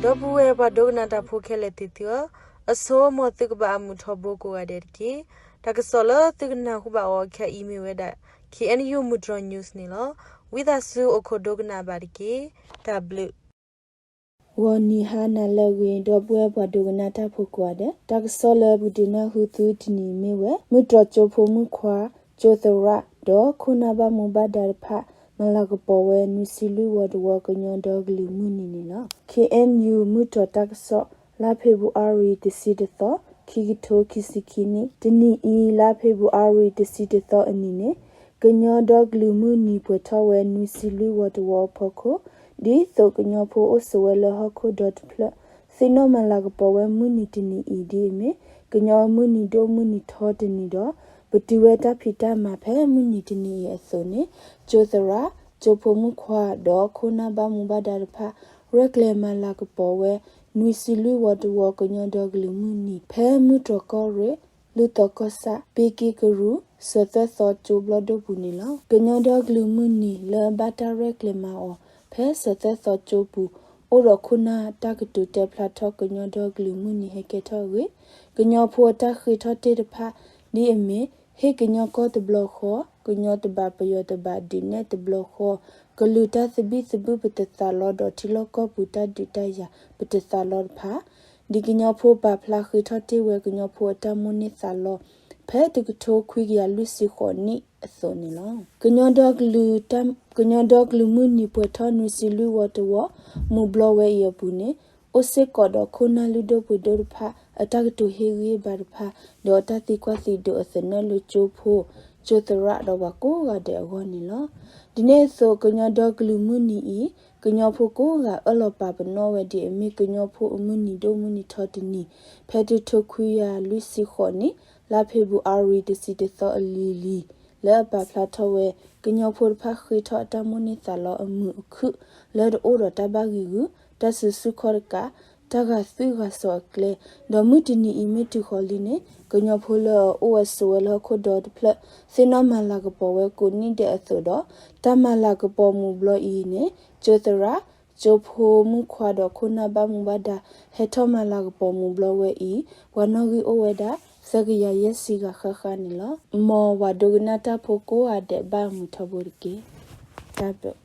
ဒီပုၢ်ဝဲၢ်ပှၤဒိကနၣ်တၢ်ဖိခဲလၢာ်သ့ၣ်သုဧၢ, အဆိ မ်သုကဘၣ်အမုာ်ထီဘိကိးဂၤဒဲးတက့ၢ်. တၢ်ကစီၣ်လၢသုကနၢ်ဟူဘၣ်အီၤခဲအံၤမ့ၢ်ဝဲဒၣ် K N U မုၢ်တြီၤ news န့ၣ်လီၤ. ဝံသးစူၤအိၣ်ခိးဒိကနၣ်ဘၣ်တက့ၢ်. တၢ်ဘျုး ဂီၤနံၤဟါနၤလၢအဂ့ၤ ဒီပုၢ်ဝဲၢ်ပှၤဒိကနၣ်တၢ်ဖိကိးဂၤဒဲး, တၢ်ကစီၣ်လၢပဒုးနၢ်ဟူသုတနံၤအံၤမ့ၢ်ဝဲ မုၢ်တြီၤကၠိဖိမုၣ်ခွါ, ကၠိသရၣ်, ဒီးခိၣ်နၢ်ဘၣ်မူဘၣ်ဒါတဖၣ် မၤလၤကပီၤဝဲနွံဆံလွံၢ်ဝီတဝီကညီဒီကလုာ်မုၢ်နံၤန့ၣ်လီၤ. K N U မုၢ်တြီၤတၢ်ကစီၣ် လါဖ့ၤဘြူၤအါရံၤတဆံတသီ, ခံကထိခံဆံခံနံၣ်, တနံၤအံၤ လါဖ့ၤဘြူၤအါရံၤတဆံတသီအနံၤန့ၣ် ကညီဒီကလုာ်မုၢ်နံၤပှဲၤထီၣ်ဝဲနွံဆံလွံၢ်ဝီတဝီအဖီခိၣ်, ဒ်သိးကညီဖိအိၣ်ဆိးဝဲလၢဟီၣ်ခိၣ်ဒီတဖျၢၣ် သ့ၣ်နီၣ်မၤလၤကပီၤဝဲမုၢ်နံၤတနံၤအံၤဒ်အမ့ၢ် ကညီမုၢ်နံၤဒိၣ်မုၢ်နံၤထီတနံၤဒီး ပတုာ်ဝဲတၢ်ဖံးတၢ်မၤဖဲမုၢ်နံၤတနံၤအံၤအသိးန့ၣ် ကၠိသရၣ်, ကၠိဖိမုၣ်ခွါ ဒီးခိၣ်နၢ်ဘၣ်မူဘၣ်ဒါတဖၣ် ရဲၣ်ကျဲၤမၤလၤကပီၤဝဲ နွံဆံလွံၢ်ဝီတဝီကညီဒီကလုာ်မုၢ်နံၤ ဖဲမုၢ်တြီၤကီၢ်ရ့ၣ် လုၢ်သီကီၢ်ဆၣ် ပ့က့ကရူၢ် စၢၤသွဲၣ်သီကၠိဘျီၣ်ဒိၣ်ပူၤန့ၣ်လီၤ. ကညီဒီကလုာ်မုၢ်နံၤလၢဘၣ်တၢ်ရဲၣ်ကျဲၤမၤအီၤ ဖဲစၢၤသွဲၣ်သီကၠိပူၤ အိၣ်ဒီးခိၣ်နၢ်တၢ်ကတိၤတဲဖျါထီၣ်ကညီဒီကလုာ်မုၢ်နံၤဟဲကဲထီၣ်အဂ့ၢ်, ကညီဖိအတၢ်ဃ့ထီၣ်တ့ၢ်တဖၣ် ဒ်အမ့ၢ် ဟ့ၣ်ကညီကီၢ်တဘျီဃီ, ကညီတဘၣ်ပယီၤတဘၣ်ဒုးနဲၣ်တဘျီဃီ, ကလုာ်တၢ်သဘံၣ်သဘုၣ်ပတသးလီဒီးထံလီၢ်ကီၢ်ပူၤတၢ်ဒုးတၢ်ယၤပတသးလီတဖၣ်, ဒ်ကညီဖိပာ်ဖျါဃ့ထီၣ်တ့ၢ်ဝဲကညီဖိအတၢ်မိၣ်န့ၢ်သးလီ ဖဲတကထိခွံကယၤလွံၢ်ဆံဃိးနံၣ်အသိးန့ၣ်လီၤ. ကညီဒီကလုာ်မုၢ်နံၤပှဲၤထီၣ်နွံဆံလွံၢ်ဝီတဝီ မုၢ်ဘျီဝဲအံၤအပူၤန့ၣ် အိၣ်စ့ၢ်ကီးဒီးခိၣ်နၢ်လုၢ်ဒိၣ်ပှ့ၤဒိၣ်တဖၣ် အတၢ်ကတိၤဟ့ၣ်ဂံၢ်ဘါတဖၣ် ဒီးတၢ်သံကွၢ်သံဒိးအသနၢၣ်လၢကၠိဖိ, ကၠိသရၣ်ဒီးပှၤကိးဂၤဒဲးအဂီၢ်န့ၣ်လီၤ. ဒ်န့ၣ်အသိး ကညီဒီကလုာ်မုၢ်နံၤအံၤ ကညီဖိကိးဂၤအၢၣ်လီၤပာ်ပနီၣ်ဝဲဒ်အမ့ၢ်ကညီဖိအမုၢ်နံၤဒိၣ်မုၢ်နံၤထီတနံၤ ဖဲတကထိခွံကယၤလွံၢ်ဆံဃိးနံၣ် လါဖ့ၤဘြူၤအါရံၤတဆံတသီအလံၤလံၤ လၢအပာ်ဖျါထီၣ်ဝဲ ကညီဖိတဖၣ်ဃ့ထီၣ်အတၢ်မိၣ်န့ၢ်သးလီအမုာ်အခုၣ် လၢတအိၣ်ဒီးတၢ်ဘၣ်ဂံာ်ဂူာ်, တၢ်စုဆူၣ်ခီၣ်တကး, တၢ်ဂာ်သွံၣ်ဂာ်စီၤအကျဲ, ဒီးမုၢ်တနံၤအံၤမ့ၢ်တုၤဃီၤလံန့ၣ် ကညီဖိလၢအအိၣ်ဝဲဆိးဝဲလၢဟီၣ်ခိၣ်ဒီတဖျၢၣ် သ့ၣ်နီၣ်မၤလၤကပီၤဝဲကိးနံၣ်ဒဲးအသိးဒီး တၢ်မၤလၤကပီၤမုၢ်ဘျီအံၤန့ၣ် ကၠိသရၣ်, ကၠိဖိမုၣ်ခွါဒီးခိၣ်နၢ်ဘၣ်မူဘၣ်ဒါ ဟဲထီၣ်မၤလၤကပီၤမုၢ်ဘျီဝဲအံၤ ပှၤနီၣ်ဂံၢ်အိၣ်ဝဲဒၣ် သၢကယၤယဲၢ်ဆံဂၤဃၣ်ဃၣ်န့ၣ်လီၤ. မ်ပှၤဒိကနၣ်တၢ်ဖိကိးဂၤဒဲးဘၣ်မုာ်ထီဘိတက့ၢ်. တၢ်ဘျုး